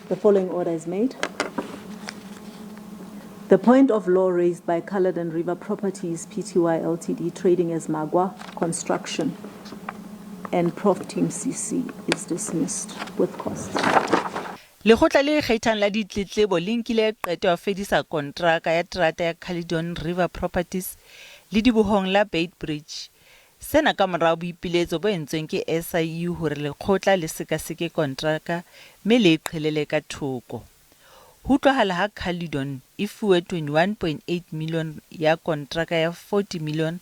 The following order is made. The point of law raised by Caledon River Properties Pty Ltd trading as Magwa Construction and Prof Team CC is dismissed with costs. Lekgotla le Ikgethang la Ditletlebo le nkile qeto ya ho fedisa kontraka ya terata ya Caledon River Properties ledibohong la Beitbridge. Sena ka mora boipiletso bo entsweng ke SIU hore lekgotla le sekaseke kontraka mme le e qhelele ka thoko. Ho utlwahala ha Caledon e fuwe 21.8 million ya kontraka ya 40 million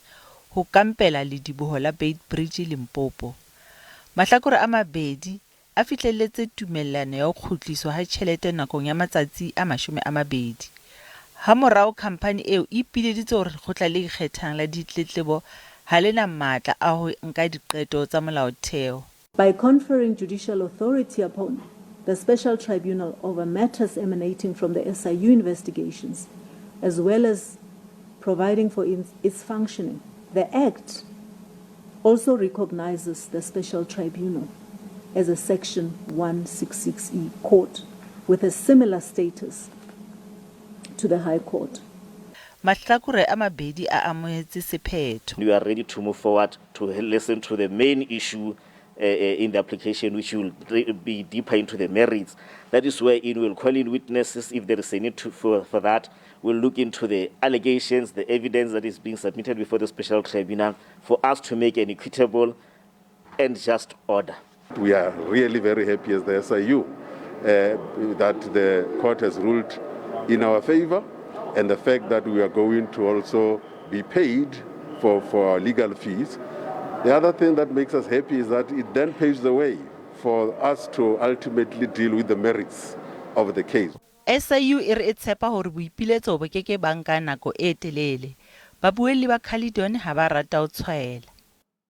ho kampela lediboho la Beitbridge Limpopo. Mahlakore a mabedi a fihlelletse tumellano ya ho kgutliswa ha tjhelete nakong ya matsatsi a 20. Hamorao khamphani eo e ipileditse hore Lekgotla le Ikgethang la Ditletlebo ha le na matla a ho nka diqeto tsa molaotheo. By conferring judicial authority upon the Special Tribunal over matters emanating from the SIU investigations, as well as providing for its functioning, the Act also recognizes the Special Tribunal as a Section 166E court with a similar status to the High Court. Mahlakore a mabedi a amohetse sephetho. We are ready to move forward to listen to the main issue in the application, which will be deeper into the merits. That is where in we'll call in witnesses if there is a need for that. We'll look into the allegations, the evidence that is being submitted before the special tribunal for us to make an equitable and just order. We are really very happy as the SIU that the court has ruled in our favor, and the fact that we are going to also be paid for our legal fees. The other thing that makes us happy is that it then paves the way for us to ultimately deal with the merits of the case. SIU e re e tshepa hore boipiletso bo ke ke ba nka nako e telele. Babuelli ba Caledon ha ba rata ho tshwaela.